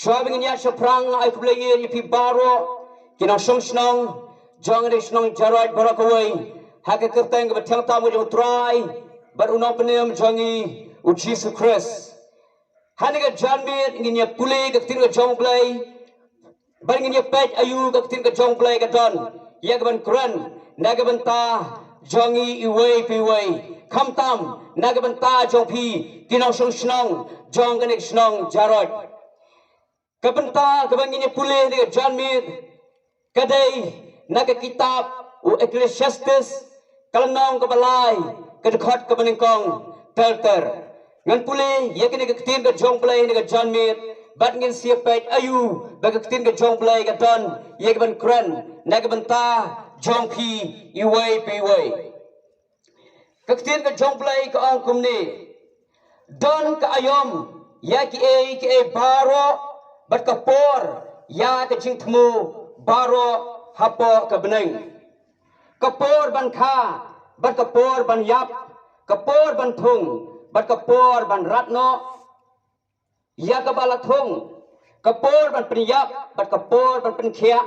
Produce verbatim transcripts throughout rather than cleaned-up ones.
Shuwa ba ngin ïaid shaphrang, ai khublei ïa phi baroh ki nongshong shnong jong ka shnong Jaroit baroh kawei, ha ka kyrteng kaba thiang tam ka jong U Trai bad U Nongpynim jong ngi, U Jisu Khrist. Ha kane ka janmiet ngin ïa pule ka ktien ka jong U Blei, bad ngin ïa peit aïu ka ktien ka jong U Blei ka don ïa kaban kren na ka bynta jong ngi iwei pa iwei, khamtam na ka bynta jong phi ki nongshong shnong jong kane ka shnong Jaroit. Ka bynta kaba ngin ïa pule ha kane ka janmiet ka dei na ka kitab u Ecclesiastes, ka lynnong kaba lai, ka dkhot kaba nyngkong ter ter. Ngan pule ïa kane ka ktien ka jong U Blei ha kane ka janmiet, bad ngin sa ïa peit aïu ba ka ktien ka jong U Blei ka don ïa kaban kren na ka bynta jong phi iwei pa iwei. Ka ktien ka jong U Blei ka ong kumne: Don ka aïom ïa kiei kiei baroh, bad ka por ïa ka jingthmu baroh hapoh ka bneng. Ka por ban kha, bad ka por ban ïap, ka por ban thung, bad ka por ban rat noh ïa kaba la thung, ka por ban pynïap bad ka por ban pynkhiah,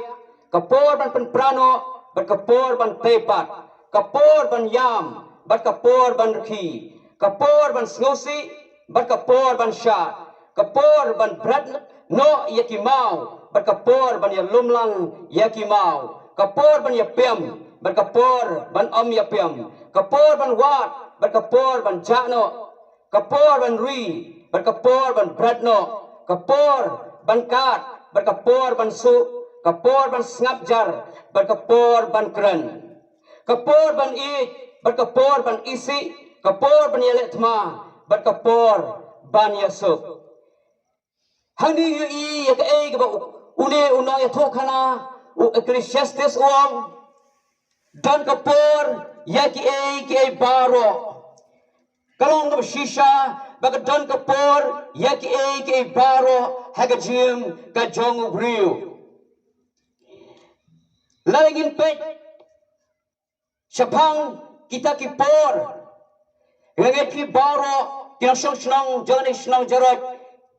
ka por ban pynpra noh bad ka por ban tei pat, ka por ban ïam bad ka por ban rkhie, ka por ban sngewsih bad ka por ban shad, ka por ban bret noh ïa ki maw bad ka por ban ïalum lang ïa ki maw, ka por ban ïapem bad ka por ban ym ïapem, ka por ban wad bad ka por ban jah noh, ka por ban ri bad ka por ban bret noh, ka por ban kad bad ka por ban suh, ka por ban sngap jar bad ka por ban kren, ka por ban ïeit bad ka por ban isih, ka por ban ïaleh thma bad ka por ban ïasuk. Hangne ïohi ïa kaei kaba u, une u nongïathuhkhana u Ecclesiastes u ong: Don ka por ïa kiei kiei baroh. Ka long kaba shisha ba ka don ka por ïa kiei kiei baroh ha ka jingim ka jong u briew. Lada ngin peit shaphang kita ki por, nga ngeit phi baroh ki nongshong shnong jong kane ka shnong Jaroit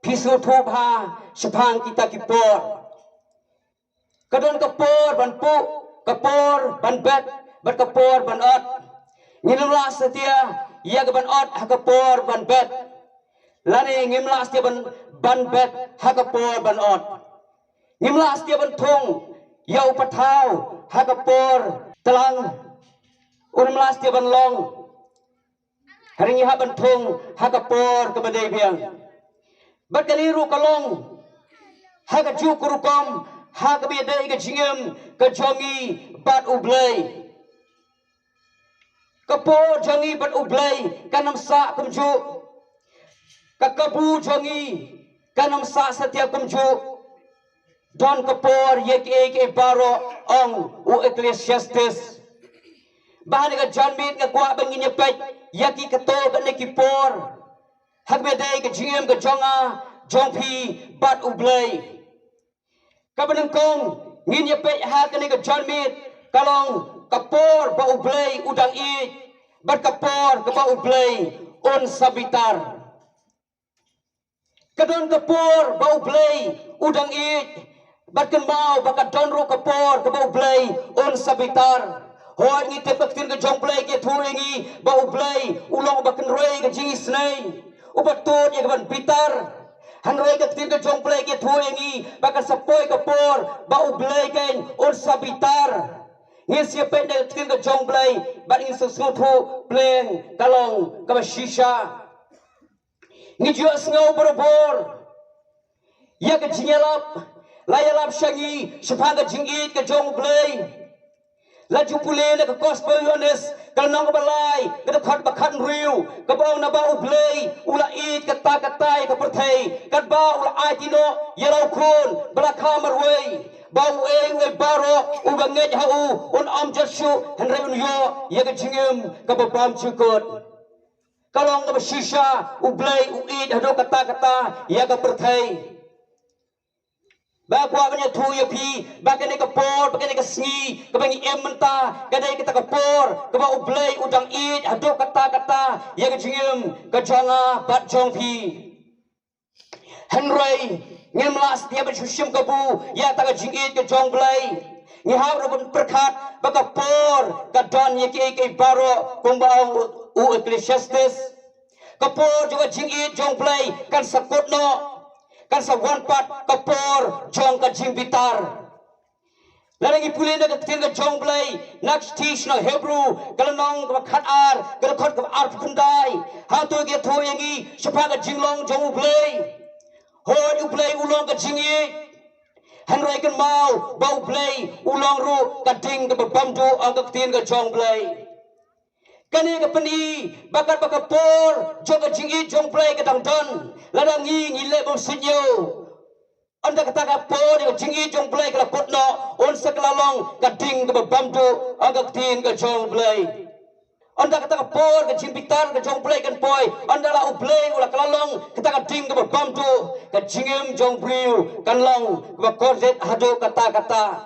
phi sngewthuh bha shaphang kita ki por. Ka don ka por ban puh, ka por ban bet bad ka por ban ot. Ngim lah satia ïa ka ban ot ha ka por ban bet, lane ngim lah satia ban, ban bet ha ka por ban ot. Ngim lah satia ban thung ïa u pathaw ha ka por tlang. Ngim lah satia ban long, hynrei ngi hap ban thung ha ka por kaba dei biang. Bad kane ruh ka long ha kajuh ka rukom ha kaba ïadei ka jingim ka jong ngi bad U Blei. Ka por jong ngi bad U Blei kan ym sah kumjuh. Ka kabu jong ngi kan ym sah satia kumjuh. Don ka por ïa kiei kiei baroh, ong u Ecclesiastes. Bad ha kane ka janmiet nga kwah ba ngin ïa peit ïa ki katto katne ki por ha kaba ïadei ka jingim ka jong nga, jong phi bad U Blei. Kaba nyngkong ngin ïa peit ha kane ka janmiet ka long ka por ba U Blei u dang ïeit bad ka por kaba U Blei un sa bitar. Ka don ka por ba U Blei u dang ïeit, bad kynmaw ba ka don ruh ka por kaba U Blei un sa bitar. Hooid, ngi tip ka ktien ka jong U Blei ka ïathuh ïa ngi ba U Blei u long uba kynrei ka jingisynei, uba tut ïa ka ban bitar. Hynrei ka ktien ka jong U Blei ka ïathuh ïa ngi ba kan sa poi ka por ba U Blei kan un sa bitar. Ngin sa ïa peit na ka ktien ka jong U Blei bad ngin sa sngewthuh pleng ka long kaba shisha. Ngi ju ïohsngew barabor ïa ka jingïalap la ïalap sha ngi shaphang ka jingïeit ka jong U Blei. La ju pule na ka Gospel Ïoannis, ka lynnong kaba lai, ka dkhot ba khathynriew, kaba ong naba U Blei u la ïeit katta katta ïa ka pyrthei, katba u la aiti noh ïa la u Khun ba la kha marwei, ba uei uei baroh uba ngeit ha u un ym jot shuh, hynrei un ïoh ïa ka jingim kaba bymjukut. Ka long kaba shisha, U Blei u ïeit haduh katta katta ïa ka pyrthei. Ba kwah ban ïathuh ïa phi ba kane ka por, ba kane ka sngi kaba ngi im mynta, ka dei kata ka por kaba U Blei u dang ïeit haduh katta katta ïa ka jingim ka jong nga bad jong phi. Hynrei Ngim lah satia ban shu shim kabu ïa kata ka jingïeit ka jong U Blei. Ngi hap ruh ban pyrkhat ba ka por ka don ïa kiei kiei baroh, kumba ong u Ecclesiastes. Ka por jong ka jingïeit jong U Blei kan sa kut noh, kan sa wan pat ka por jong ka jingbitar. Lada ngi pule na ka ktien ka jong U Blei, na ka shithi sha ki nong Hebru, ka lynnong kaba khatar, ka dkhot kaba arphew khyndai, hangto ki ïathuh ïa ngi shaphang ka jinglong jong U Blei. Hooid, U Blei u long ka jingïeit. Hynrei kynmaw ba U Blei u long ruh ka ding kaba bymduh, ong ka ktien ka jong U Blei. Kane ka pyni ba katba ka por jong ka jingïeit jong U Blei ka dang don, lada ngi ngi leh bymsuidñiew, ynda kata ka por jong ka jingïeit jong U Blei ka la kut noh, un sa kylla long ka ding kaba bymduh, ong ka ktien ka jong U Blei. Ynda kata ka por ka jingbitar ka jong U Blei kan poi, ynda la U Blei u la kylla long kata ka ding kaba bymduh, ka jingim jong u briew kan long kaba kordit haduh katta katta.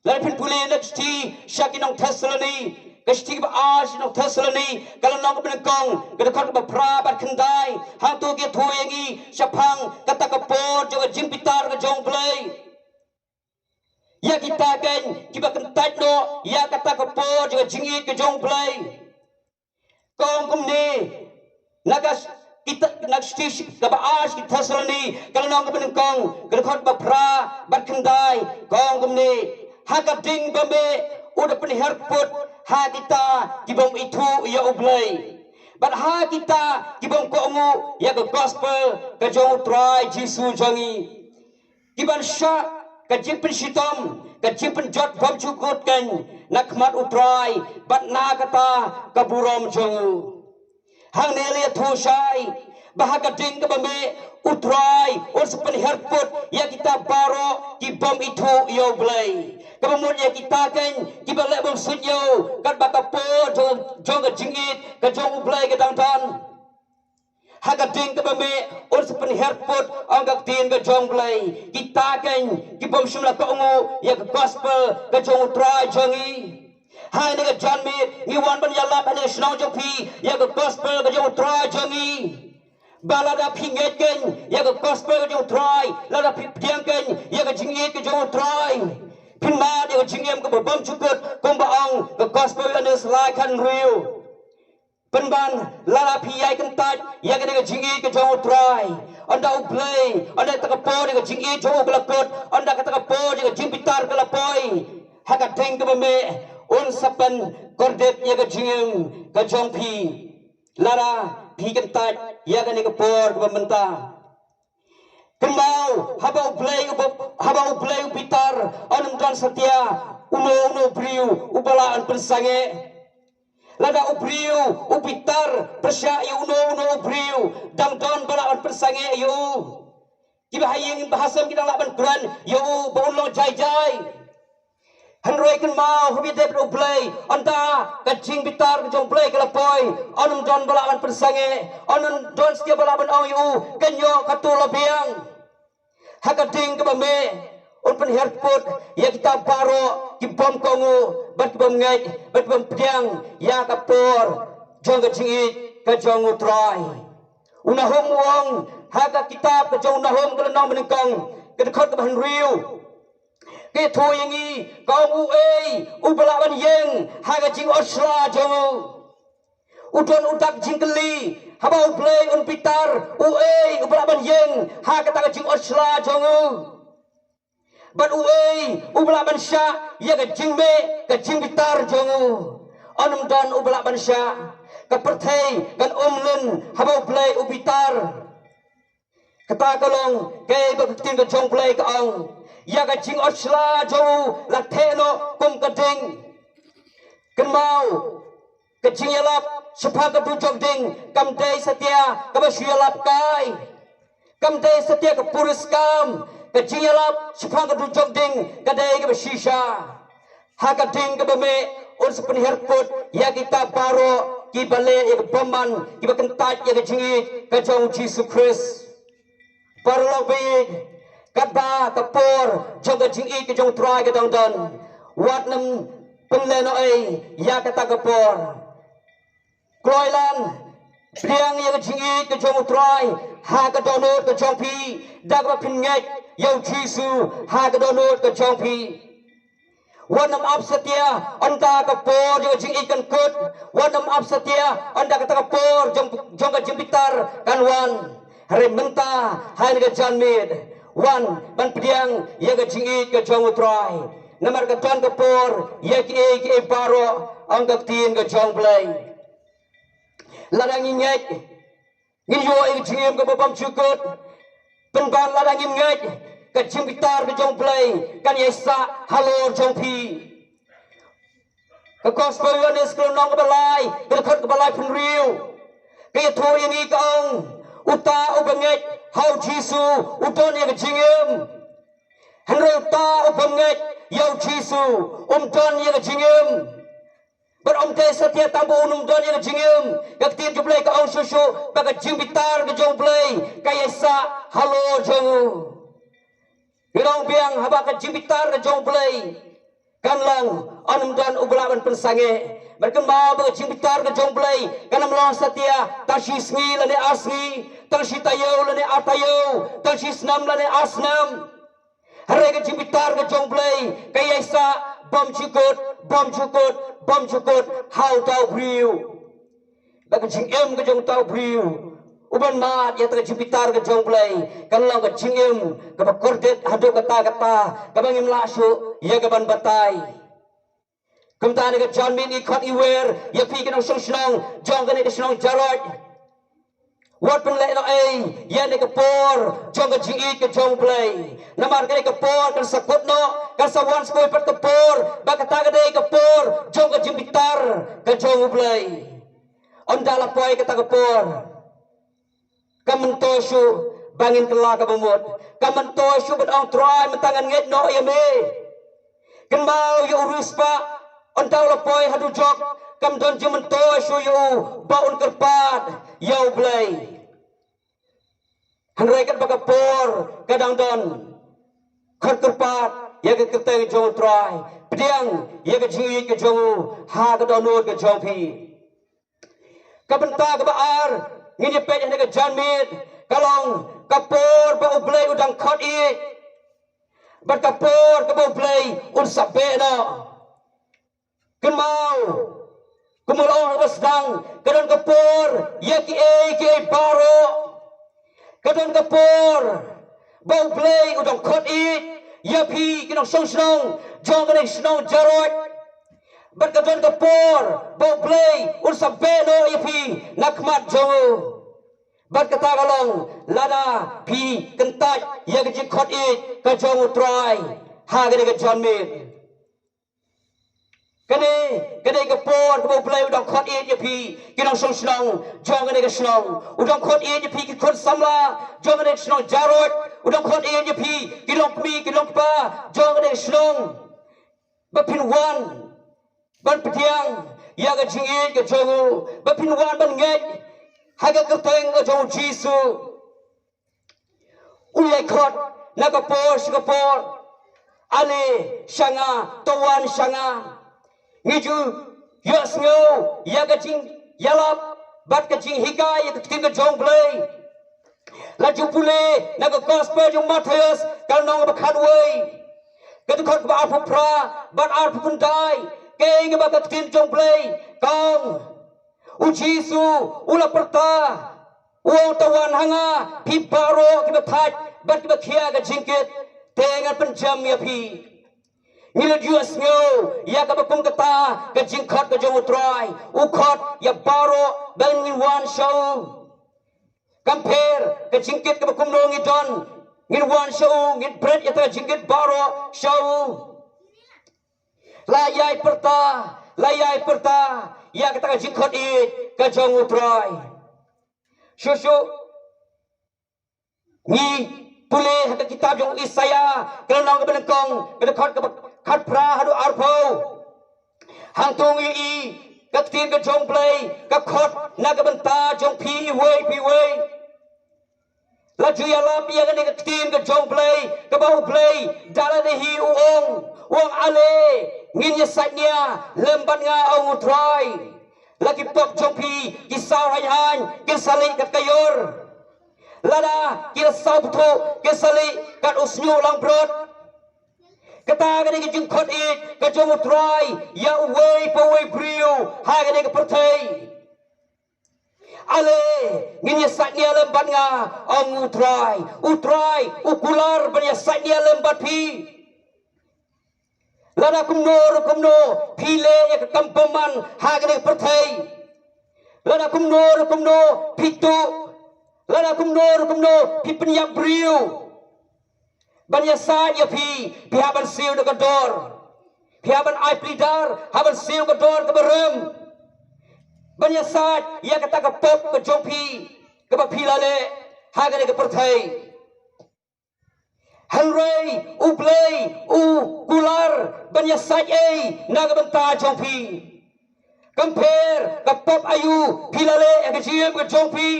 Lada phin pule na ka shithi sha ki nong Thessaloni, ka shithi kaba ar sha ki nong Thessaloni, ka lynnong kaba nyngkong, ka dkhot kaba phra bad khyndai, hangto ki ïathuh ïa ngi shaphang kata ka por jong ka jingbitar ka jong U Blei. Ïa kita keiñ kiba kyntait noh ïa kata ka por jong ka jingïeit ka jong U Blei. Ka ong kumne, na ka s-, kita, na ka shithi kaba ar sha ki Thessaloni, ka lynnong kaba nyngkong, ka dkhot ba phra bad khyndai, ka ong kumne: Ha ka ding ba mih u da pynhiar put ha kita ki bym ithuh ïa U Blei, bad ha kita ki bym kohnguh ïa ka gospel ka jong U Trai Jisu jong ngi. Kiban shah ka jingpynshitom, ka jingpynjot bymjukut keiñ na khmat U Trai bad na kata ka burom jong u. Hangne la ïathuh shai ba ha ka ding kaba mih U Trai un sa pynhiar put ïa kita baroh ki bym ithuh ïa U Blei, kaba mut ïa kita keiñ kiba leh bymsuidñiew katba ka por jong, jong ka jingïeit ka jong U Blei ka dang don. Ha ka ding kaba mih un sa pynhiar put, ong ka ktien ka jong U Blei, kita keiñ ki bym shym la kohnguh ïa ka gospel ka jong U Trai jong ngi. Ha kane ka janmiet ngi wan ban ïalap ha kane ka shnong jong phi ïa ka gospel ka jong U Trai jong ngi. Ba lada phi ngeit keiñ ïa ka gospel ka jong U Trai, lada phi pdiang keiñ ïa ka jingïeit ka jong U Trai, phin mad ïa ka jingim kaba bymjukut, kumba ong ka Gospel u Ïoannis lai khathynriew. Pynban lada phi ïai kyntait ïa kane ka jingïeit ka jong U Trai, ynda U Blei, ynda kata ka por ïa ka jingïeit jong u ka la kut, ynda kata ka por ïa ka jingbitar ka la poi, ha ka ding kaba mih un sa pynkordit ïa ka jingim ka jong phi. Lada phi kyntait ïa kane ka por kaba mynta. Kynmaw, haba U Blei u ba-, haba U Blei u bitar, yn ym don satia uno uno u briew uba lah ban pynsangeh. Lada u briew u bitar pyrshah ïa uno uno u briew, dang don ba lah ban pynsangeh ïa u. Kiba ha ïing ba ha sem ki dang lah ban kren ïa u ba un long jai jai. Hynrei kynmaw, haba ïadei bad U Blei, ynda ka jingbitar ka jong U Blei ka la poi, yn ym don ba lah ban pynsangeh, yn ym don satia ba lah ban ong ïa u, kynjoh, katto la biang. Ha ka ding kaba mih un pynhiar put ïa kita baroh ki bym kohnguh bad ki bym ngeit bad ki bym pdiang ïa ka por jong ka jingïeit ka jong U Trai. U Nahum u ong ha ka kitab ka jong u Nahum ka lynnong ba nyngkong, ka dkhot kaba hynriew, ka ïathuh ïa ngi, ka ong: Uei uba lah ban ïeng ha ka jingot shla jong u? U don u dak jingkylli, haba U Blei un bitar, uei uba lah ban ïeng ha kata ka jingot shla jong u? Bad uei uba lah ban shah ïa ka jingmih ka jingbitar jong u? Yn ym don uba lah ban shah. Ka pyrthei kan um lynti haba U Blei u bitar. Kata ka long kaei ba ka ktien ka jong U Blei ka ong. Ïa ka jingot shla jong u la theh noh kum ka ding. Kynmaw, ka jingïalap shaphang ka dujok ding kam dei satia kaba shu ïalap kai. Kam dei satia ka puriskam. Ka jingïalap shaphang ka dujok ding ka dei kaba shisha. Ha ka ding kaba mih un sa pynhiar put ïa kita baroh kiba leh ïa ka bymman, kiba kyntait ïa ka jingïeit ka jong U Jisu Khrist. Paralok baieit, katba ka por jong ka jingïeit ka jong U Trai ka dang don, wat nym pynlehnohei ïa kata ka por. Kloi lan, pdiang ïa ka jingïeit ka jong U Trai ha ka dohnud ka jong phi, da kaba phin ngeit ïa u Jisu ha ka dohnud ka jong phi. Wat nym ap satia ynda ka por jong ka jingïeit-ïeit, wat nym ap satia ynda kata ka por jong, jong ka jingbitar kan wan. Hynrei mynta ha kane ka janmiet, wan ban pdiang ïa ka jingïeit ka jong u Trai. Namar ka don ka por ïa kiei kiei baroh, ong ka ktien ka jong u Blei. Lada ngi ngeit, ngin ïoh ïa ka jingim kaba bymjukut. Pynban lada ngim ngeit, ka jingbitar ka jong u Blei kan ïaisah halor jong phi. Ka Gospel Ïoannis ka lynnong kaba lai, ka dkhot kaba laiphew hynriew, ka ïathuh ïa ngi ka ong, uta uba ngeit ha u Jisu u don ïa ka jingim. Hynrei uta u bym ngeit ïa u Jisu um don ïa ka jingim. Bad ym dei satia tang ba un ym don ïa ka jingim, ka ktien jong u Blei ka ong shuh shuh ba ka jingbitar ka jong u Blei ka ïaisah halor jong u. Ngi ong biang, haba ka jingbitar ka jong u Blei kan long, un ym don uba lah ban pynsangeh. Bad kynmaw ba ka jingbitar ka jong u Blei kan ym long satia tang shi sngi lane ar sngi, tang shi taïew lane ar taïew, tang shi snem lane ar snem. Hynrei ka jingbitar ka jong u Blei ka ïaisah bymjukut, bymjukut, bymjukut ha uta u briew. Ba ka jingim ka jong uta u briew uban mad ïa kata ka jingbitar ka jong u Blei kan long ka jingim kaba kordit haduh katta katta, kaba ngim lah shuh ïa kaban batai. Kumta ha kane ka janmiet ngi khot ngi wer ïa phi ki nongshong shnong jong kane ka shnong Jarod. Wat pynlehnohei ïa kane ka por jong ka jingïeit ka jong u Blei. Namar kane ka por kan sa kut noh, kan sa wan sa kawei pat ka por, ba kata ka dei ka por jong ka jingbitar ka jong u Blei. Ynda la poi kata ka por, kam myntoi shuh ba ngin kylla kaba mut. Kam myntoi shuh ban ong, Trai, mynta ngan ngeit noh ïa me. Kynmaw ïa u riewspah, ynda u la poi ha dujok, kam don jingmyntoi shuh ïa u ba un kyrpad ïa u Blei. Hynrei katba ka por ka dang don, khot kyrpad ïa ka kyrteng jong u Trai, pdiang ïa ka jingïeit ka jong u ha ka dohnud ka jong phi. Ka bynta kaba ar ngin ïa peit ha kane ka janmiet ka long ka por ba u Blei u dang khot ïeit bad ka por kaba u Blei un sa beh noh. Kynmaw, kumba la ong ha kaba sdang, ka don ka por ïa kiei kiei baroh. Ka don ka por ba u Blei u dang khot ïeit ïa phi ki nongshong shnong jong kane ka shnong Jarod. Bad ka don ka por ba u Blei un sa beh noh ïa phi na khmat jong u. Bad kata ka long lada phi kyntait ïa ka jingkhot ïeit ka jong u Trai ha kane ka janmiet. Kane, kane ka por kaba u Blei u dang khot ïeit ïa phi ki nongshong shnong jong kane ka shnong. U dang khot ïeit ïa phi ki khun samla jong kane ka shnong Jarod. U dang khot ïeit ïa phi ki longkmie ki longkpa jong kane ka shnong. Ba phin wan ban pdiang ïa ka jingïeit ka jong u, ba phin wan ban ngeit ha ka kyrteng ka jong u Jisu. U ïai khot na ka por sha ka por. Ale sha nga, to wan sha nga. Ngi ju ïohsngew ïa ka jingïalap bad ka jinghikai ïa ka ktien ka jong u Blei. La ju pule na ka Gospel jong u Mathaios ka lynnong ba khatwei, ka dkhot kaba arphew phra bad arphew khyndai. Kaei kaba ka ktien jong u Blei ka ong. U Jisu u la pyrta, u ong, to wan ha nga phi baroh kiba thait bad kiba khia ka jingkit, te ngan pynjem ïa phi. Ngi la ju ïohsngew ïa kaba kum kata ka jingkhot ka jong u Trai. U khot ïa baroh ba ngin wan sha u. Kam pher ka jingkit kaba kumno ngi don, ngin wan sha u, ngin bret ïa kata ka jingkit baroh sha u. La ïai pyrta, la ïai pyrta ïa kata ka jingkhot ïeit ka jong u Trai. Shuh shuh ngi pule ha ka kitab jong u Isaïah ka lynnong kaba nyngkong, ka dkhot kaba khatphra haduh arphew. Hangto ngi ïohi ka ktien ka jong u Blei ka khot na ka bynta jong phi iwei pa iwei. La ju ïalap ïa kane ka ktien ka jong u Blei, kaba u Blei da lade hi u ong, u ong, ale ngin ïasaid nia lem bad nga, ong u Trai. La ki pop jong phi ki saw haiñ haiñ kin sa leit kat ka ïor. Lada ki la saw bthuh ki sa leh kat u shñiuh langbrot. Kata ka dei ka jingkhot ïeit ka jong U Trai ïa uwei pa uwei u briew ha kane ka pyrthei. Ale, ngin ïa sait nia lem bad nga, ong U Trai. U Trai u kular ban ïa sait nia lem bad phi. Lada kumno ruh kumno phi leh ïa ka kam bymman ha kane ka pyrthei. Lada kumno ruh kumno phi tuh. Lada kumno ruh kumno phi pynïap briew ban ïa sait ïa phi, phi hap ban siew da ka dor. Phi hap ban ai pleader, hap ban siew ka dor kaba rem ban ïa sait ïa kata ka pop ka jong phi kaba phi la leh ha kane ka pyrthei. Hynrei U Blei u kular ban ïa sait ei na ka bynta jong phi. Kam pher ka pop aïu phi la leh ha ka jingim ka jong phi,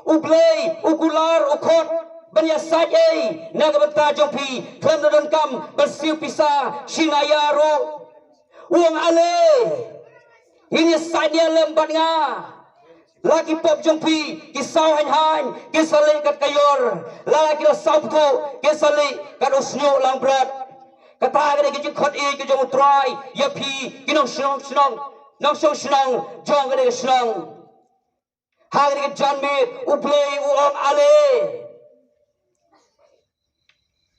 U Blei u kular u khot ban ïa sait ei na ka bynta jong phi. Khlem da donkam ban siew pisa shisha ruh. U ong ale, ngin ïa sait nia lem bad nga. La ki pop jong phi ki saw haiñ haiñ ki sa leh kat ka ïor. La ki la saw bthuh ki sa leh kat u shñiuh langbrot. Kata ka dei ka jingkhot ïeit ka jong U Trai ïa phi ki nongshong shnong, nongshong shnong jong kane ka shnong. Ha kane ka janmiet U Blei u ong ale.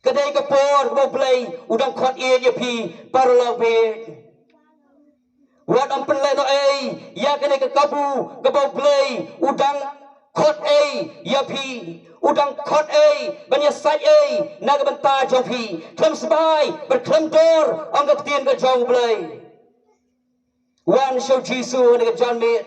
Ka dei ka por kaba U Blei u dang khot ïeit ïa phi paralok bad. Wat ym pynlehnoh ei ïa kane ka kabu kaba U Blei u dang khot ei ïa phi. U dang khot ei ban ïa sait ei na ka bynta jong phi. Khlem sbai bad khlem dor, ong ka ktien ka jong U Blei. Wan sha U Jisu ha kane ka janmiet.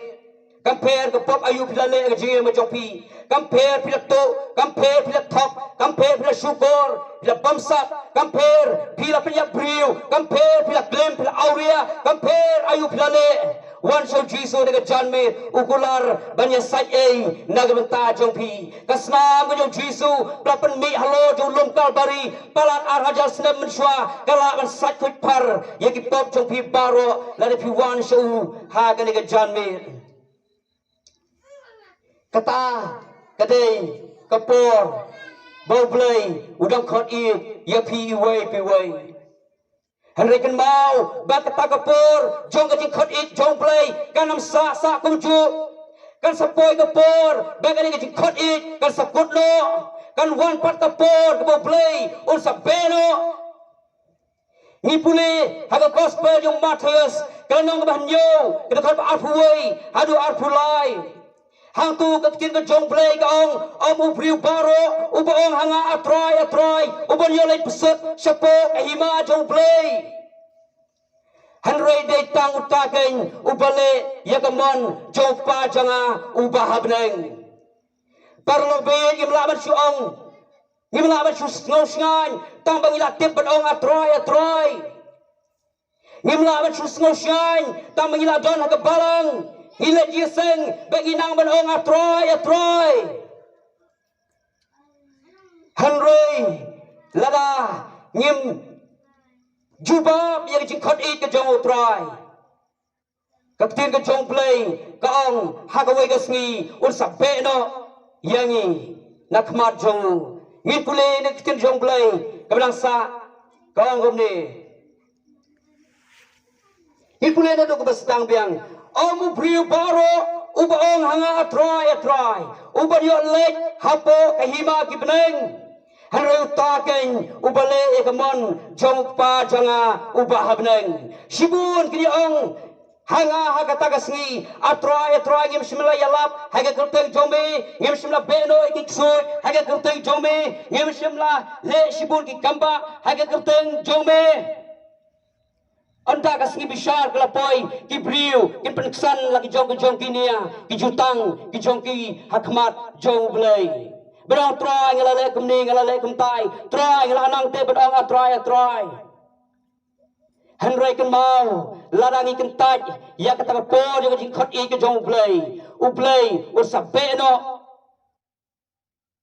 Kam pher ka pop aïu phi la leh ha ka jingim ka jong phi. Kam pher phi la tuh, kam pher phi la thok, kam pher phi la shukor, phi la bamsap, kam pher phi la pynïap briew, kam pher phi la klim, phi la awria, kam pher aïu phi la leh. Wan sha U Jisu ha kane ka janmiet, u kular ban ïa sait ei na ka bynta jong phi. Ka snam ka jong U Jisu ba la pynmih halor jong u lum Kalbari palat ar hajar snem mynshuwa ka lah ban sait khuid phar ïa ki pop jong phi baroh lada phi wan sha u ha kane ka janmiet. Kata ka dei ka por ba U Blei u dang khot ïeit ïa phi iwei pa iwei. Hynrei kynmaw ba kata ka por jong ka jingkhot ïeit jong U Blei kan ym sah sah kumjuh. Kan sa poi ka por ba kane ka jingkhot ïeit kan sa kut noh. Kan wan pat ka por kaba U Blei un sa beh noh. Ngi pule ha ka gospel jong u Mathaios, ka lynnong kaba hynñiew, ka dkhot ba arphew wei haduh arphew lai. Hangto ka ktien ka jong U Blei ka ong, ym u briew baroh uba ong ha nga A Trai, A Trai, u ban ïoh leit bsut shapoh ka hima jong U Blei. Hynrei dei tang uta keiñ uba leh ïa ka mon jong U Kpa jong nga uba ha bneng. Paralok bad ngim lah ban shu ong, ngim lah ban shu sngew shngaiñ tang ba ngi la tip ban ong A Trai, A Trai. Ngim lah ban shu sngew shngaiñ tang ba ngi la don ha ka balang, ngi leit ïaseng ba ngi nang ban ong A Trai, A Trai. Hynrei lada ngim jubab ïa ka jingkhot ïeit ka jong U Trai, ka ktien ka jong U Blei ka ong ha kawei ka sngi un sa beh noh ïa ngi na khmat jong u. Ngin pule na ka ktien jong U Blei kaba dang sah, ka ong kumne. Ngi pule naduh kaba sdang biang. Ym u briew baroh uba ong ha nga A Trai, A Trai, u ban ïoh leit hapoh ka hima ki bneng. Hynrei uta keiñ uba leh ïa ka mon jong U Kpa jong nga uba ha bneng. Shibun kin ïa ong ha nga ha kata ka sngi, A Trai, A Trai, ngim shym la ïalap ha ka kyrteng jong me, ngim shym la beh noh ïa ki ksuid ha ka kyrteng jong me, ngim shym la leh shibun ki kambah ha ka kyrteng jong me. Ynda ka sngi bishar ka la poi, ki briew kin pynksan la ki jong ki jong ki nia, ki jutang ki jong ki ha khmat jong U Blei. Ban ong, Trai, nga la leh kumne, nga la leh kumtai. Trai, nga la nang te ban ong A Trai, A Trai. Hynrei kynmaw, lada ngi kyntait ïa kata ka por ïa ka jingkhot ïeit ka jong U Blei, U Blei un sa beh noh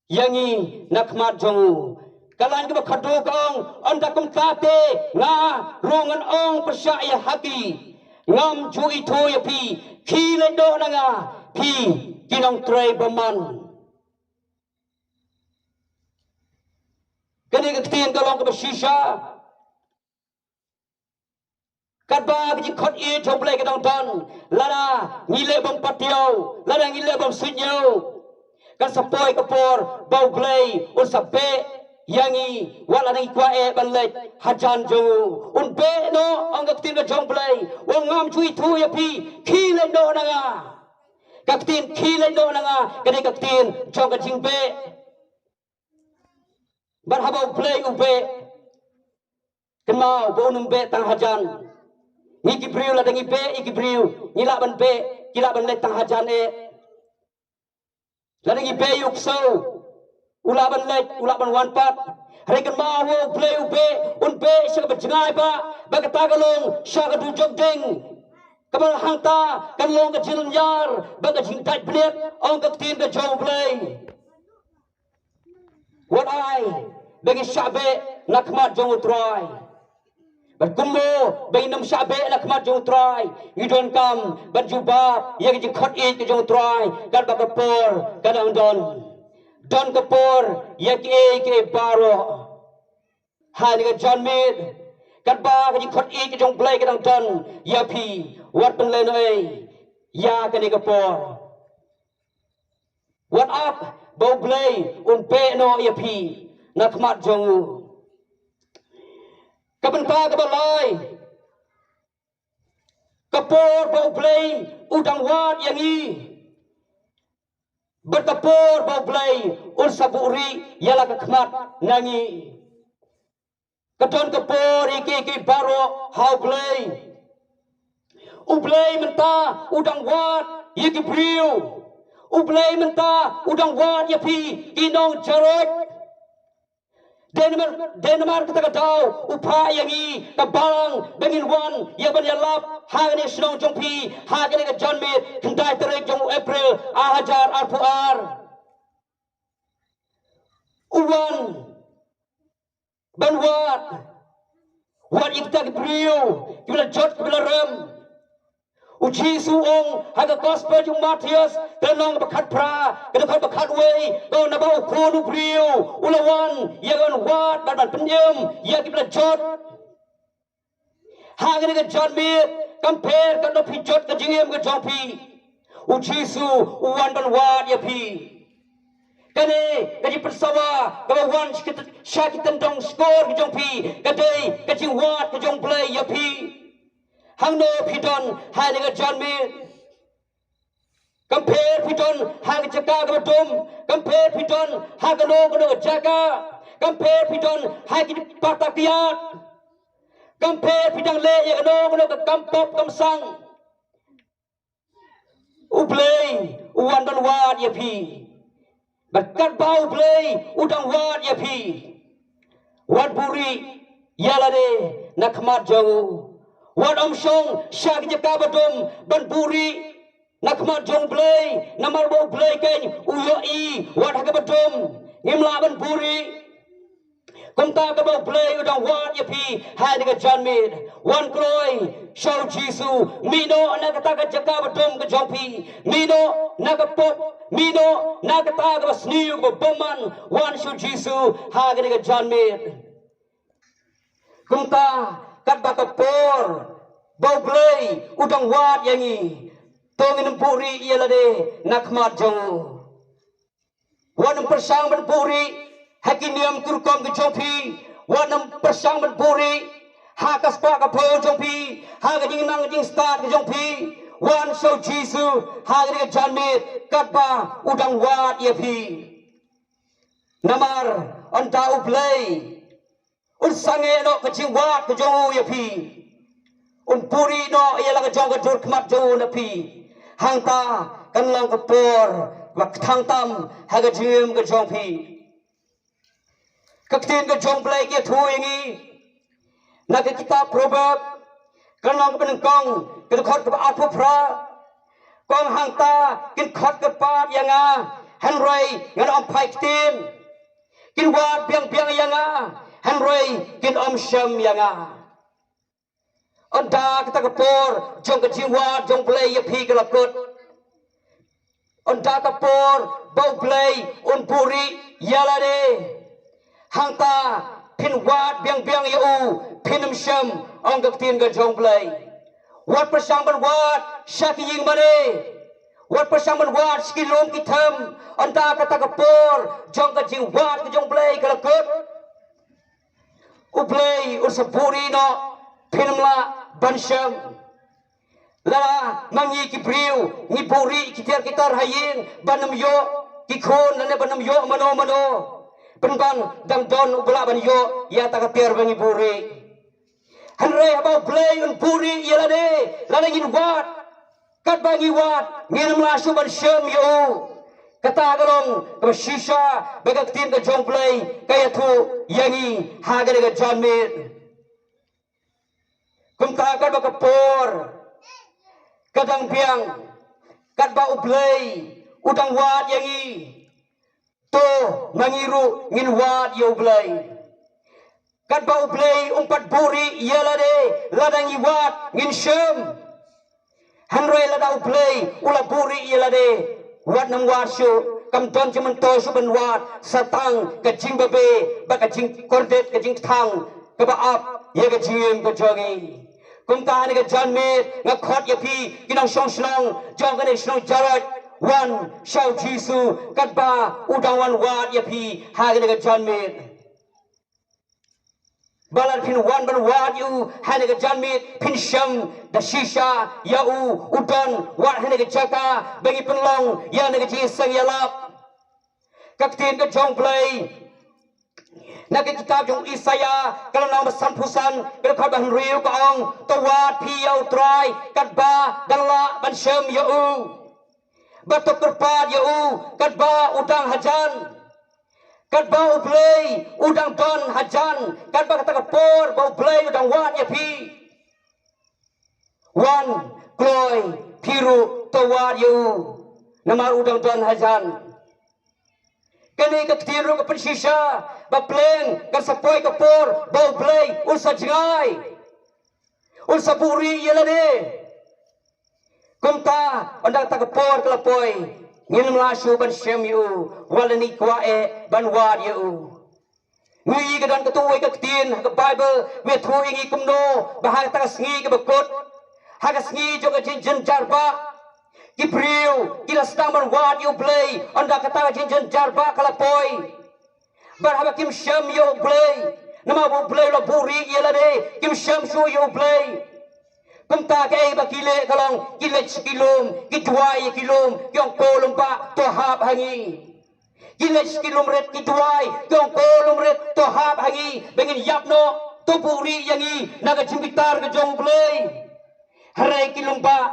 ïa ngi na khmat jong u. Ka lain kaba khatduh ka ong, ynda kumta te nga ruh ngan ong pyrshah ïa ha ki, ngam ju ithuh ïa phi, khie leit noh na nga, phi ki nongtrei bymman. Ktien ka long kaba shisha. Katba ka jingkhot ïeit jong U Blei ka dang don, lada ngi leh bym patiaw, lada ngi leh bym suidñiew, kan sa poi ka por ba U Blei un sa beh ïa ngi, wat lada ngi kwah eh ban leit hajan jong u. Un beh noh, ong ka ktien ka jong U Blei. U ong ngam ju ithuh ïa phi, khie leit noh na nga. Ka ktien khie leit noh na nga ka dei ka ktien jong ka jingbeh. Bad haba U Blei u beh, kynmaw ba un ym beh tang hajan. Ngi ki briew, lada ngi beh ïa ki briew, ngi lah ban beh, ki lah ban leit tang hajan eh. Lada ngi beh ïa u ksew, u lah ban leit, u lah ban wan pat. Hynrei kynmaw, haba U Blei u beh, un beh sha kaba jngai bha, ba kata ka long sha ka dujok ding. Kaba hangta kan long ka jinglynñiar bad ka jingdait bniat, ong ka ktien ka jong U Blei. Wat ai ba ngin shah beh na khmat jong U Trai. Bad kumno ba ngin ym shah beh na khmat jong U Trai? Ngi donkam ban jubab ïa ka jingkhot ïeit ka jong U Trai katba ka por ka dang don. Don ka por ïa kiei kiei baroh. Ha kane ka janmiet, katba ka jingkhot ïeit ka jong U Blei ka dang don ïa phi, wat pynlehnohei ïa kane ka por. Wat ap ba U Blei un beh noh ïa phi na khmat jong u. Ka bynta kaba lai, ka por ba U Blei u dang wad ïa ngi, bad ka por ba U Blei un sa buhrieh ïa la ka khmat na ngi. Ka don ka por ïa kiei kiei baroh ha U Blei. U Blei mynta u dang wad ïa ki briew. U Blei mynta u dang wad ïa phi, ki nong Jared. Dei namar, dei namar kata ka daw u phah ïa ngi ka balang ba ngin wan ïa ban ïalap ha kane ka shnong jong phi ha kane ka janmiet, khyndai tarik jong u April ar hajar arphew ar. U wan ban wad, wad ïa kita ki briew kiba la jot, kiba la rem. U Jisu u ong ha ka Gospel jong u Mathaios, ka lynnong ba khatphra, ka dkhot ba khatwei, ka ong naba U Khun u briew u la wan ïa ka ban wad bad ban pynim ïa kiba la jot. Ha kane ka janmiet, kam pher katno phi jot ka jingim ka jong phi, U Jisu u wan ban wad ïa phi. Kane ka jingpynsawa kaba wan sha ki t-, sha ki tyndong shkor ka jong phi, ka dei ka jingwad ka jong U Blei ïa phi. Hangno phi don ha kane ka janmiet? Kam pher phi don ha ka jaka kaba dum, kam pher phi don ha kano kano ka jaka, kam pher phi don ha ki pata kiad, kam pher phi dang leh ïa kano kano ka kam pop kam sang. U Blei u wan ban wad ïa phi. Bad katba U Blei u dang wad ïa phi, wat buhrieh ïa lade na khmat jong u. Wat ym shong sha ka jaka ba dum ban buhrieh na khmat jong U Blei, namar ba U Blei keiñ u ïohi wat ha kaba dum ngim lah ban buhrieh. Kumta katba U Blei u dang wad ïa phi ha kane ka janmiet, wan kloi sha U Jisu. Mih noh na kata ka jaka ba dum ka jong phi, mih noh na ka pop, mih noh na kata kaba sniew kaba bymman. Wan sha U Jisu ha kane ka janmiet. Kumta katba ka por ba U Blei u dang wad ïa ngi, to ngin ym buhrieh ïa lade na khmat jong u. Wat nym pyrshang ban buhrieh ha ki niam ki rukom ki jong phi. Wat nym pyrshang ban buhrieh ha ka spah ka phew jong phi, ha ka jingnang jingstad ki jong phi. Wan sha U Jisu ha kane ka janmiet katba u dang wad ïa phi. Namar ynda U Blei un sangeh noh ka jingwad ka jong u ïa phi, un buhrieh noh ïa la ka jong ka dur khmat jong u na phi, hangta kan long ka por ba kthang tam ha ka jingim ka jong phi. Ka ktien ka jong U Blei ka ïathuh ïa ngi na ka kitab Proverb, ka lynnong kaba nyngkong, ka dkhot kaba arphew phra. Ka ong hangta kin khot kyrpad ïa nga, hynrei ngan ym phai ktien. Kin wad biang biang ïa nga, hynrei kin ym shem ïa nga. Ynda kata ka por jong ka jingwad jong U Blei ïa phi ka la kut. Ynda ka por ba U Blei un buhrieh ïa lade, hangta Phin wad biang biang ïa u, phin ym shem, ong ka ktien ka jong U Blei. Wat pyrshang ban wad sha ki ïing mane. Wat pyrshang ban wad sha ki lum ki them. Ynda kata ka por jong ka jingwad ka jong U Blei ka la kut, U Blei un sa buhrieh noh, phin ym lah ban shem. Lada ma ngi ki briew ngi buhrieh ki tiar ki tar ha ïing ban ym ïoh ki khun lane ban ym ïoh mano mano, pynban dang don uba lah ban ïoh ïa kata ka tiar ba ngi buhrieh. Hynrei haba U Blei un buhrieh ïa lade lada ngin wad, katba ngi wad ngin ym lah shuh ban shem ïa u. Kata ka long kaba shisha ba ka ktien ka jong U Blei ka ïathuh ïa ngi ha kane ka janmiet. Kumta katba ka por ka dang biang, katba U Blei u dang wad ïa ngi, to ma ngi ruh ngin wad ïa U Blei. Katba U Blei um pat buhrieh ïa lade, lada ngi wad ngin shem. Hynrei lada U Blei u la buhrieh ïa lade, wat nym wad shuh, kam don jingmyntoi shuh ban wad, sa tang ka jingbabe bad ka jingkordit, ka jingkthang kaba ap ïa ka jingim ka jong ngi. Kumta ha kane ka janmiet nga khot ïa phi ki nongshong shnong jong kane ka shnong Jarod, wan sha U Jisu katba u dang wan wad ïa phi ha kane ka janmiet. Ba lada phin wan ban wad ïa u ha kane ka janmiet phin shem da shisha ïa u, u don wat ha kane ka jaka ba ngi pynlong ïa kane ka jingïaseng ïalap. Ka ktien ka jong U Blei na ka kitab jong u Isaïah ka lynnong ba sanphew san, ka dkhot ba hynriew ka ong, to wad phi ïa U Trai katba dang lah ban shem ïa u, bad to kyrpad ïa u katba u dang hajan. Katba U Blei u dang don hajan, katba kata ka por ba U Blei u dang wad ïa phi, wan kloi phi ruh to wad ïa u, namar u dang don hajan. Kane ka ktien ruh ka pynshisha ba pleng kan sa poi ka por ba U Blei un sa jngai, un sa buhrieh ïa lade. Kumta ynda kata ka por ka la poi, ngin ym lah shuh ban shem ïa u, wat lada ngi kwah eh ban wad ïa u. Ngi ïohi ka don katto katne ka ktien ha ka Baibl ba ïathuh ïa ngi kumno ba ha kata ka sngi kaba kut, ha ka sngi jong ka jingjynjar bah, ki briew ki la sdang ban wad ïa U Blei ynda kata ka jingjynjar bah ka la poi. Bad haba kim shem ïa U Blei, namar ba U Blei u la buhrieh ïa lade, kim shem shuh ïa U Blei. Kumta kaei ba ki leh ka long, ki leit sha ki lum, ki duwai ïa ki lum, ki ong, ko lum bah, to hap ha ngi. Ki leit sha ki lum rit, ki duwai, ki ong, ko lum rit, to hap ha ngi ba ngin ïap noh, to buhrieh ïa ngi na ka jingbitar ka jong U Blei. Hynrei ki lum bah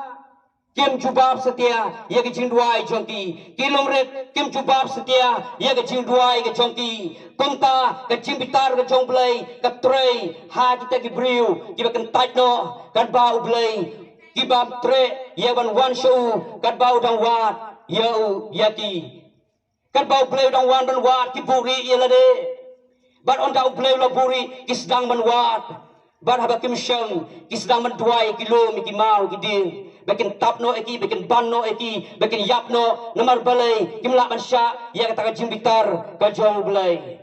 kim jubab satia ïa ka jingduwai jong ki. Ki lum rit kim jubab satia ïa ka jingduwai ka jong ki. Kumta ka jingbitar ka jong U Blei ka trei ha kita ki briew kiba kyntait noh, katba U Blei, ki bym treh ïa ban wan sha u katba u dang wad ïa u, ïa ki. Katba U Blei u dang wan ban wad, ki buhrieh ïa lade. Bad ynda U Blei u la buhrieh, ki sdang ban wad. Bad haba kim shem, ki sdang ban duwai ïa ki lum, ïa ki maw, ïa ki dieng, ba kin tap noh ïa ki, ba kin ban noh ïa ki, ba kin ïap noh, namar balei? Kim lah ban shah ïa kata ka jingbitar ka jong U Blei.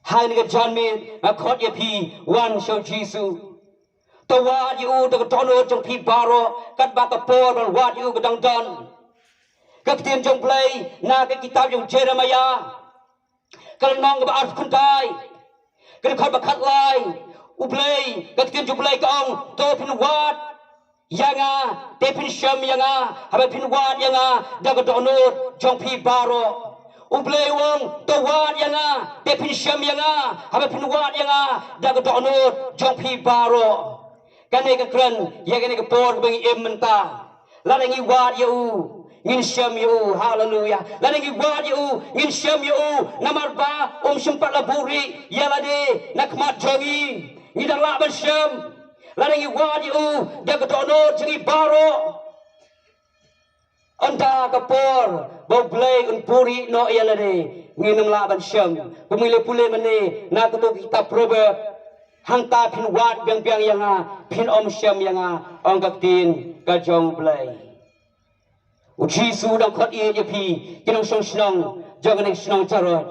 Ha kane ka janmiet nga khot ïa phi, wan sha U Jisu. To wad ïa u da ka dohnud jong phi baroh, katba ka por ban wad ïa u ka dang don. Ka ktien jong U Blei na ka kitab jong u Jeremaïah, ka lynnong kaba arphew khyndai, ka dkhot ba khatlai. U Blei, ka ktien jong U Blei ka ong, to phin wad ïa nga, te phin shem ïa nga, haba phin wad ïa nga da ka dohnud jong phi baroh. U Blei u ong, to wad ïa nga, te phin shem ïa nga, haba phin wad ïa nga da ka dohnud jong phi baroh. Kane ka kren ïa kane ka por kaba ngi im mynta. Lada ngi wad ïa u, ngin shem ïa u. Haleluia. Lada ngi wad ïa u, ngin shem ïa u. Namar ba um shym pat la buhrieh ïa lade na khmat jong ngi. Ngi dang lah ban shem lada ngi wad ïa u da ka dohnud jong ngi baroh. Ynda ka por ba U Blei un buhrieh noh ïa lade, ngin ym lah ban shem. Kum ngi la pule mynne na kato ka kitab Proverb, hangta phin wad biang biang ïa nga, phin ym shem ïa nga, ong ka ktien ka jong U Blei. U Jisu u dang khot ïa phi, ki nongshong shnong jong kane ka shnong Jarod.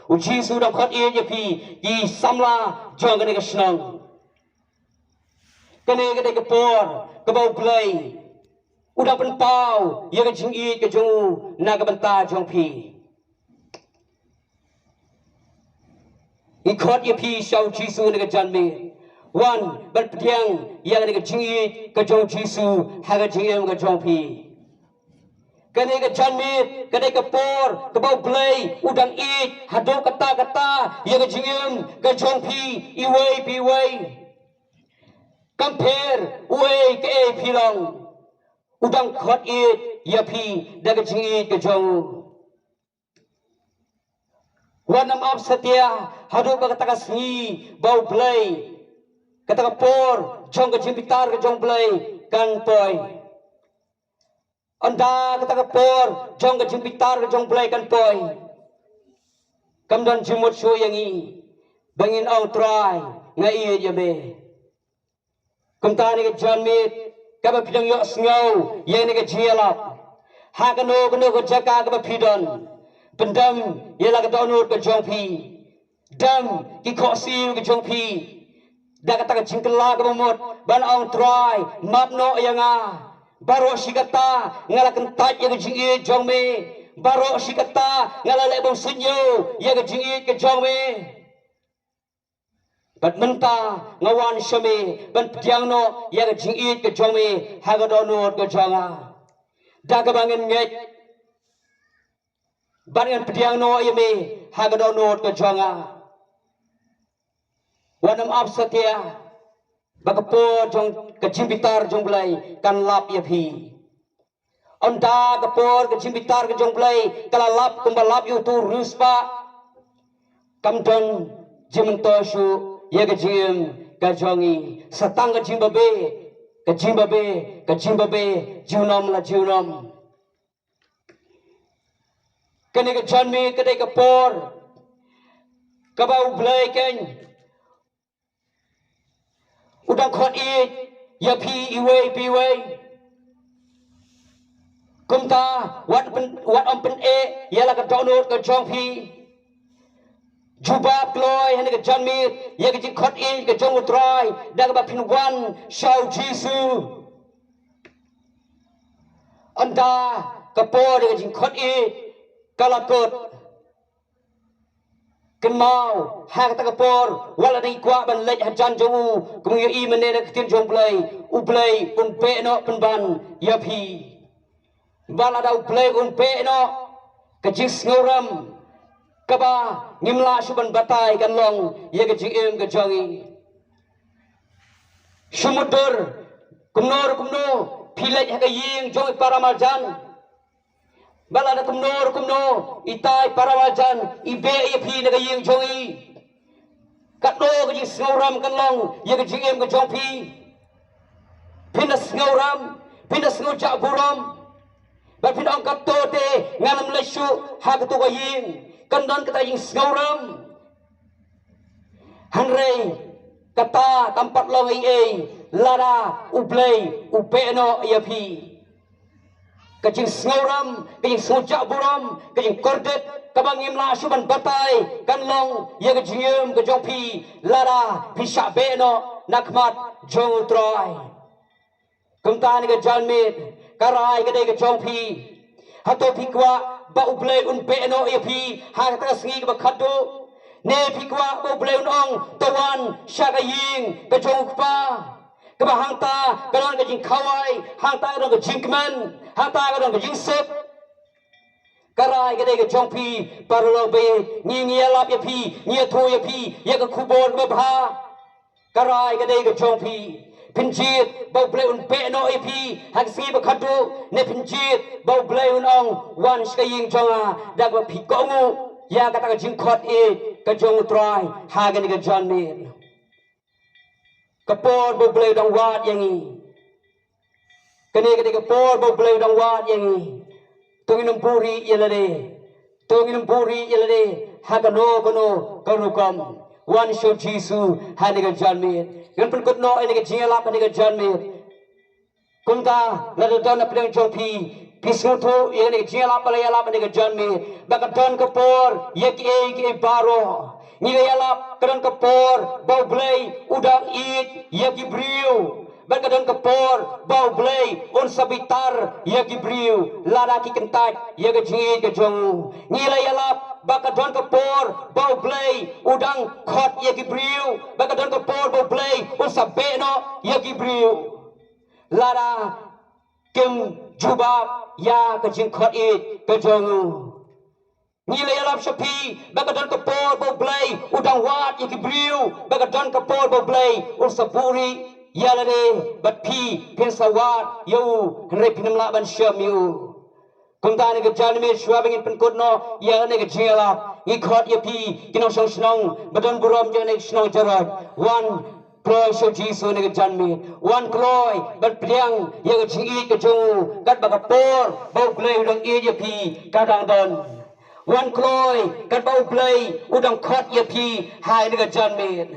U Jisu u dang khot ïeit ïa phi, ki samla jong kane ka shnong. Kane ka dei ka por kaba U Blei u dang pynpaw ïa ka jingïeit ka jong u na ka bynta jong phi. Ngi khot ïa phi sha U Jisu na ka janmiet. Wan ban pdiang ïa kane ka jingïeit ka jong U Jisu ha ka jingim ka jong phi. Kane ka janmiet ka dei ka por kaba U Blei u dang ïeit haduh katta katta ïa ka jingim ka jong phi iwei pa iwei. Kam pher uei kaei phi long, u dang khot ïeit ïa phi da ka jingïeit ka jong u. Wat nym ap satia haduh ba kata ka sngi ba U Blei, kata ka por jong ka jingbitar ka jong U Blei kan poi. Ynda kata ka por jong ka jingbitar ka jong U Blei kan poi, kam don jingmut shuh ïa ngi ba ngin ong, Trai, nga ïeit ïa me. Kumta kane ka janmiet kaba phi dang ïohsngew ïa kane ka jingïalap, ha kano kano ka jaka kaba phi don, pyndem ïa la ka dohnud ka jong phi. Dem ki khohsiew ki jong phi da kata ka jingkylla kaba mut ban ong, Trai, map noh ïa nga. Baroh shi katta nga la kyntait ïa ka jingïeit jong me. Baroh shi katta nga la leh bymsuidñiew ïa ka jingïeit ka jong me. Bad mynta nga wan sha me ban pdiang noh ïa ka jingïeit ka jong me ha ka dohnud ka jong nga. Da kaba ngan ngeit bad ngan pdiang noh ïa me ha ka dohnud ka jong nga. Wat nym ap satia ba ka por jong ka jingbitar jong U Blei kan lap ïa phi. Ynda ka por ka jingbitar ka jong U Blei ka la lap kumba lap ïa uto u riewspah, kam don jingmyntoi shuh ïa ka jingim ka jong ngi. Sa tang ka jingbabe, ka jingbabe, ka jingbabe, junom la junom. Kane ka janmiet ka dei ka por kaba U Blei keiñ u dang khot ïeit ïa phi iwei pa iwei. Kumta wat pyn, wat ym pyneh ïa la ka dohnud ka jong phi. Jubab kloi ha kane ka janmiet ïa ka jingkhot ïeit ka jong U Trai da kaba phin wan sha U Jisu. Ynda ka por ïa ka jingkhot ïeit ka la kut, kynmaw ha kata ka por wat la dang kwah ban leit hajan jong u, kumba ngi ïohi mynne na ka ktien jong U Blei, U Blei un beh noh pynban ïa phi. Bad lada U Blei un beh noh, ka jingsngewrem kaba ngim lah shuh ban batai kan long ïa ka jingim ka jong ngi. Shu mutdur kumno re kumno phi leit ha ka ïing jong i para marjan. Bad lada kumno re kumno itai para marjan i beh ïa phi na ka ïing jong i, katno ka jingsngewrem kan long ïa ka jingim ka jong phi. Phin da sngewrem, phin da sngewjah burom. Bad phin ong, kato te ngan ym leit shuh ha kato ka ïing. Kan don kata ka jingsngewrem. Hynrei kata kam pat long ei ei lada U Blei u beh noh ïa phi. Ka jingsngewrem, ka jingsngewjah burom, ka jingkordit kaba ngim lah shuh ban batai kan long ïa ka jingim ka jong phi lada phi shah beh noh na khmat jong U Trai. Kumta kane ka janmiet, ka rai ka dei ka jong phi. Hato phi kwah ba U Blei un beh noh ïa phi ha kata ka sngi kaba khatduh? Ne phi kwah ba U Blei un ong, to wan sha ka ïing ka jong U Kpa, kaba hangta ka don ka jingkhawai, hangta ka don ka jingkmen, hangta ka don ka jingsuk? Ka rai ka dei ka jong phi, para longba, ngi, ngi ïalap ïa phi, ngi ïathuh ïa phi ïa ka khubor kaba bha. Ka rai ka dei ka jong phi. Phin jied ba U Blei un beh noh ïa phi ha ka sngi ba khatduh, ne phin jied ba U Blei un ong, wan sha ka ïing jong nga, da kaba phi kohnguh ïa kata ka jingkhot ïeit ka jong U Trai ha kane ka janmiet? Ka por ba U Blei u dang wad ïa ngi. Kane ka dei ka por ba U Blei u dang wad ïa ngi. To ngin ym buhrieh ïa lade. To ngin ym buhrieh ïa lade ha kano kano ka rukom. Wan sha U Jisu ha kane ka janmiet. Ngan pynkut noh ïa kane ka jingïalap ha kane ka janmiet. Kumta lada don na pdeng jong phi Phi sngewthuh ïa kane ka jingïalap ba la ïalap ha kane ka janmiet, ba ka don ka por ïa kiei kiei baroh. Ngi la ïalap ka don ka por ba U Blei u dang ïeit ïa ki briew. Bad ka don ka por ba U Blei un sa bitar ïa ki briew lada ki kyntait ïa ka jingïeit ka jong u. Ngi la ïalap ba ka don ka por ba U Blei u dang khot ïa ki briew. Bad ka don ka por ba U Blei un sa beh noh ïa ki briew lada kim jubab ïa ka jingkhot ïeit ka jong u. Ngi la ïalap sha phi ba ka don ka por ba U Blei u dang wad ïa ki briew, ba ka don ka por ba U Blei un sa buhrieh ïa lade, bad phi phin sa wad ïa u, hynrei phin ym lah ban shem ïa u. Kumta ha kane ka janmiet, shuwa ba ngin pynkut noh ïa kane ka jingïalap, ngi khot ïa phi ki nongshong shnong ba don burom jong kane ka shnong Jaroit, wan kloi sha U Jisu ha kane ka janmiet. Wan kloi ban pdiang ïa ka jingïeit ka jong u, katba ka por ba U Blei u dang ïeit ïa phi ka dang don. Wan kloi katba U Blei u dang khot ïa phi ha kane ka janmiet.